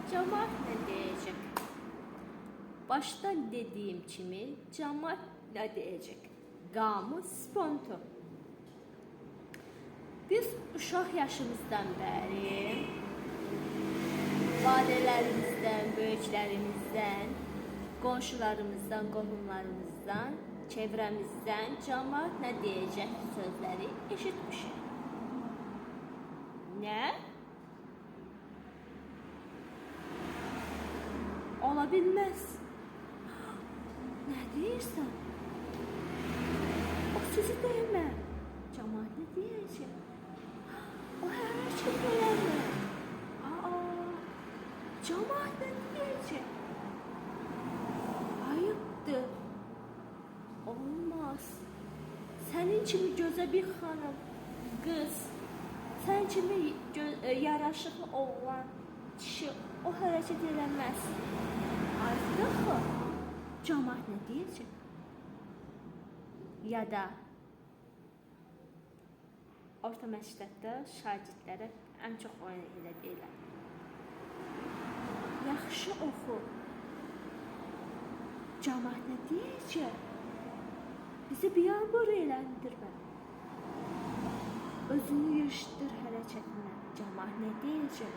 Camaat nə deyəcək? Başda dediyim kimi camaat nə deyəcək? Qamı spontu. Biz uşaq yaşımızdan bəri validələrimizdən, böyüklərimizdən, qonşularımızdan, qohumlarımızdan, çevrəmizdən camaat nə deyəcək sözləri eşitmişik. Nə? Ola bilməz. Nə deyirsən? O sözü demə. Camaat nə deyəcək? O hərəkət eləmə. Aa, camaat nə deyəcək? Ayıpdır. Olmaz. Sənin kimi gözəl bir xanım, qız, sən kimi yaraşıqlı oğlan, kişi o hərəkət eləməz. Ayıpdır axı. Camaat nə deyəcək? Ya da orta məktəbdə şagirdlərə ən çox oyun elə deyirlər. Yaxşı oxu. Camaat nə deyəcək? Bizi biyabır eləndirmə. Özünü yığışdır hərəkətinə. Camaat nə deyəcək?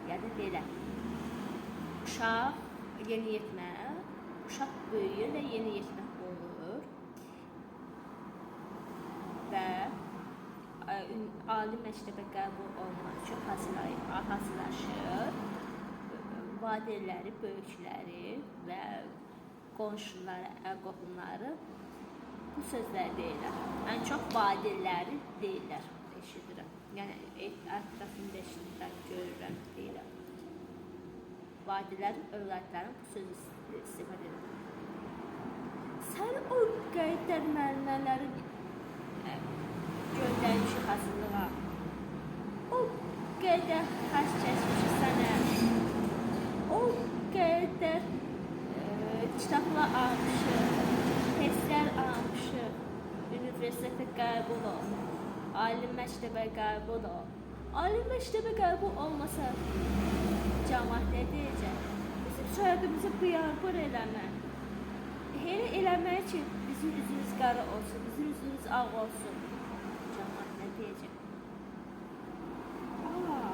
Ya da belə. Uşaq yeniyetmə, uşaq böyüyür və yeniyetmə olur. Və ali məktəbə qəbul olmaq üçün hazırlaşır. Valideynləri, böyükləri və qonşuları, qohumları bu sözləri deyirlər. Ən çox valideynləri deyirlər, eşidirəm. Yəni ətrafımda eşidirəm, görürəm, deyirəm. Valideynlər, övladların bu sözü istifadə edir. Sən o qədər müəllimləri göndərmişik hazırlığa. O qədər xərc kəsmişik sənə. O qədər kitablar almışıq, testlər almışıq, universitetə qəbul ol, ali məktəbə qəbul ol. Ali məktəbə qəbul olmasa camaat nə deyəcək? Bizim soyadımızı bıyarbır eləmə. Elə eləmək ki, bizim üzümüz qara olsun, bizim üzümüz ağ olsun. Camaat nə deyəcək? Aa,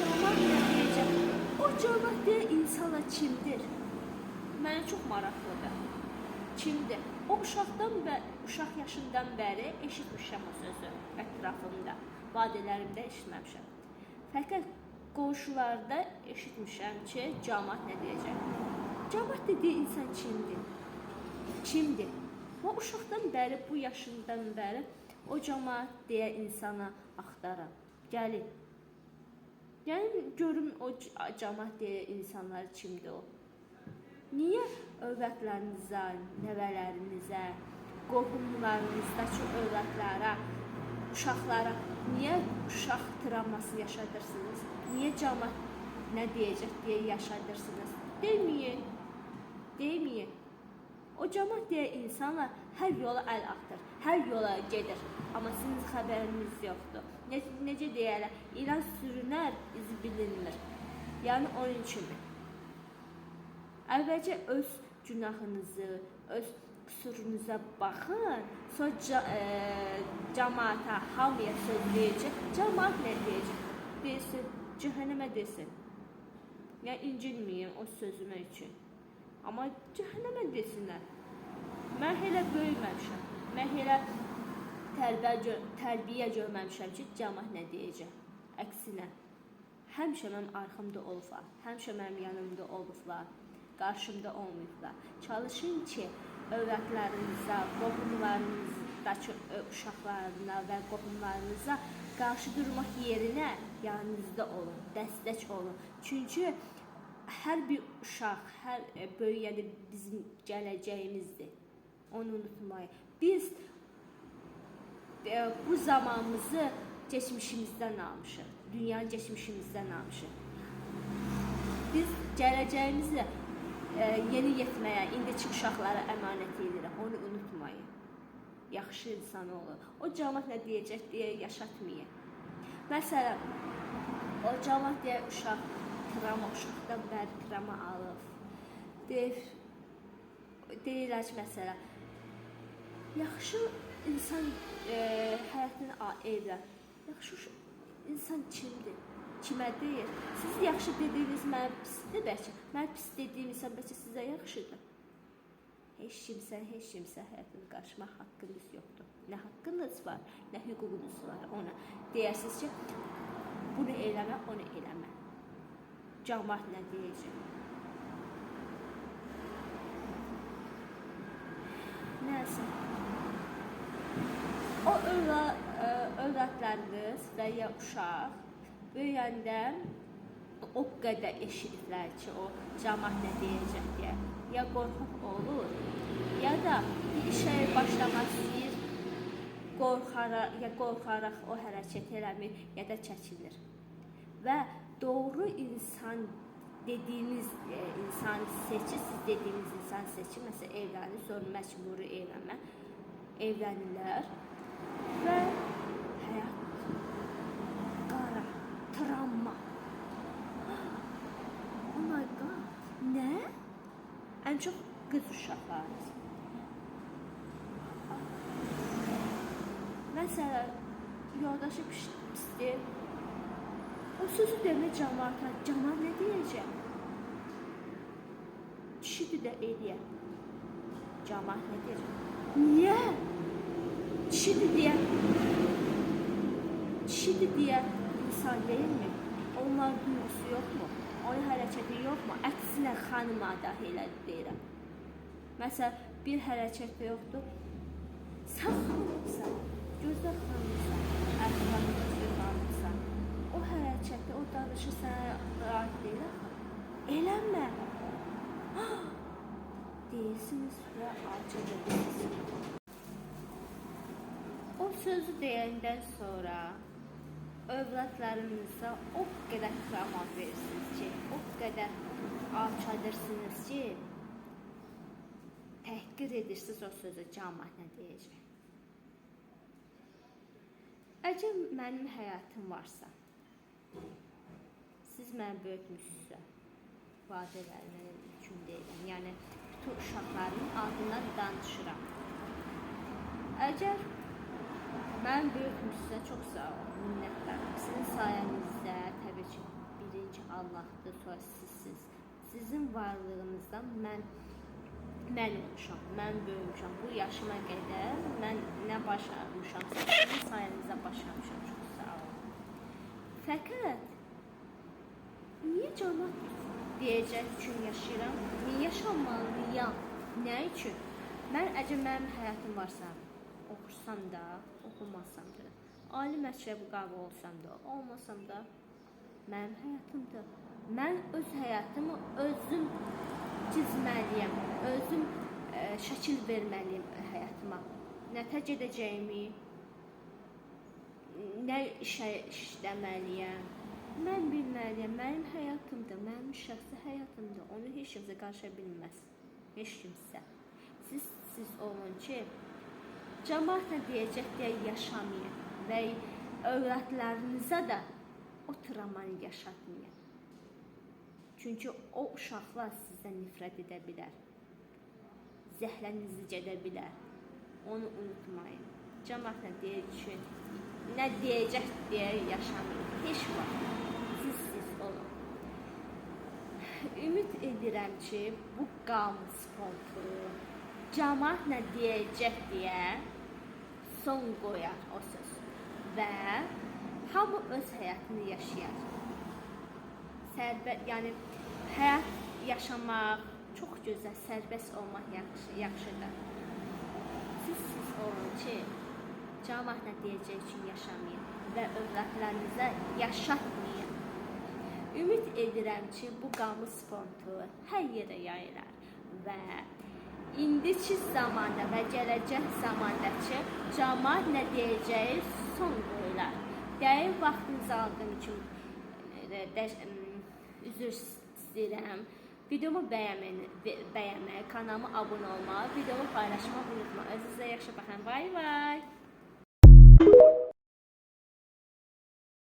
camaat nə deyəcək? O camaat deyən insanlar kimdir? Mənə çox maraqlıdır. Kimdir? O uşaq yaşından bəri eşitmişəm o sözü ətrafımda. Valideynlərimdə eşitməmişəm. Fəqət qonşularda eşitmişəm ki, camaat nə deyəcək? Camaat dediyi insan kimdir? Kimdir? O uşaqdan bəri, bu yaşından bəri o camaat deyə insana axtarım. Gəlin. Yəni görüm o camaat deyə insanlar kimdir o? Niyə övladlarınıza, nəvələrinizə, qohumlarınızdakı övladlara, uşaqlara niyə uşaq travması yaşadırsınız? Niyə camaat nə deyəcək deyə yaşadırsınız? Deməyin. Deməyin. O camaat deyə insanlar hər yola əl atır, hər yola gedir. Amma sizin xəbəriniz yoxdur. Necə deyərlər? İlan sürünər, izi bilinmir. Yəni onun kimi. Əvvəlcə öz günahınızı, öz qüsurunuza baxın, sonra camaata, hamıya söz deyəcək. Camaat nə deyəcək? Desin, cəhənnəmə desin. Yəni incinməyin o sözümə üçün. Amma cəhənnəmə desinlər. Mən elə böyüməmişəm. Mən elə tərbiyə görməmişəm ki, camaat nə deyəcək? Əksinə, həmişə mənim arxamda olublar, həmişə mənim yanımda olublar, qarşımda olmayıblar. Çalışın ki, övladlarınıza, qohumlarınızdakı uşaqlarına və qohumlarınıza qarşı durmaq yerinə yanınızda olun, dəstək olun. Çünki hər bir uşaq, hər böyüyəndə bizim gələcəyimizdir. Onu unutmayın. Biz bu zamanımızı keçmişimizdən almışıq. Dünyanı keçmişimizdən almışıq. Biz gələcəyimizi yeni yetməyə, indiki uşaqlara əmanət edirik. Onu unutmayın. Yaxşı insan olun. O camaat nə deyəcək deyə yaşatmayın. Məsələn, O camaat deyər uşaq travma, uşaqdan bəri travma alıb. Deyirlər ki, məsələ, yaxşı insan həyatını evlən. Yaxşı insan kimdir? Kimə deyir? Siz yaxşı dediyiniz mənə pisdir bəlkə. Mənə pis dediyim insan bəlkə sizə yaxşıdır. Heç kimsə həyatını qarışmaq haqqınız yoxdur. Nə haqqınız var, nə hüququnuz var ona. Deyərsiniz ki, bunu eləmə, onu eləmə. Camaat nə deyəcək? Nəsə. O övladlarınız və ya uşaq böyüyəndə o qədər eşidiblər ki, o camaat nə deyəcək deyə. Ya qorxaq olur, ya da bir işə başlamaq istəyir, qorxaraq o hərəkət eləmir, ya da çəkinir. Və doğru insan dediyiniz insan seçir, siz dediyiniz insan seçir. Məsələn, evlənir, sonra məcburi evlənmə, evlənirlər və həyat qara, travma. Oh my God, nə? Ən çox qız uşaqlarımız. Məsələn, yoldaşı pisdir. O sözü demək camaata, camaat nə deyəcək? Kişidir də eləyər. Camaat nə deyəcək? Niyə? Kişidir deyə. Kişidir deyə insan deyilmi? Onların duyğusu yoxmu? Onun hərəkəti yoxmu? Əksinə xanıma da elə deyirəm. Məsələn, bir hərəkəti yoxdur. Sən xanımsan, gözəl xanımsan, əxlaqlı xanımsan. O hərəkəti, o danışı sənə aid deyil axı. Eləmə. Deyirsiniz və alçadırsınız. O sözü deyəndən sonra övladlarınıza o qədər travma verirsiniz ki, o qədər alçadırsınız ki, təhqir edirsiniz o sözü, camaat nə deyəcək. Əgər mənim həyatım varsa, siz məni böyütmüşsünüzsə, valideynlərim üçün deyirəm, yəni bütün uşaqların adından danışıram. Əgər məni böyütmüşsünüzsə, çox sağ olun, minnətdarım. Sizin sayənizdə təbii ki, birinci Allahdır, sonra sizsiniz. Sizin varlığınızdan mən olmuşam, mən böyümüşəm. Bu yaşıma qədər mən nə başarmışamsa, sizin sayənizdə başarmışam. Çox sağ olun. Fəqət niyə camaat deyəcək üçün yaşayıram? Niyə yaşamalıyam? Nə üçün? Əgər mənim həyatım varsa, oxusam da, oxumasam da, ali məktəb qabı olsam da, olmasam da, mənim həyatımdır. Mən öz həyatımı özüm çizməliyəm, özüm şəkil verməliyəm həyatıma. Nə tək edəcəyimi, nə işə işləməliyəm, mən bilməliyəm. Mənim həyatımdır, mənim şəxsi həyatımdır. Onu heç kimsə qarışa bilməz, heç kimsə. Siz olun ki, camaat nə deyəcək deyə yaşamayın və övladlarınıza da o travmanı yaşatmayın. Çünki o uşaqlar sizdən nifrət edə bilər, zəhlənizi gedə bilər. Onu unutmayın. Camaat nə deyəcək, nə deyəcək deyə yaşamayın. Heç vaxt. Siz olun. Ümid edirəm ki, bu qamız fontu camaat nə deyəcək deyə son qoyar o söz və hamı öz həyatını yaşayar. Yəni həyat yaşamaq çox gözəl, sərbəst olmaq yaxşıdır. Siz olun ki, camaat nə deyəcək üçün yaşamayın və övladlarınıza yaşatmayın. Ümid edirəm ki, bu qamız fontu hər yerə yayılar və indiki zamanda və gələcək zamandakı camaat nə deyəcəyi son qoyular. Dəqiq vaxtınızı aldığım üçün üzr istəyirəm. Videomu bəyənməyi, kanalıma abunə olmağı, videomu paylaşmağı unutmayın. Özünüzə yaxşı baxın. Bay bay.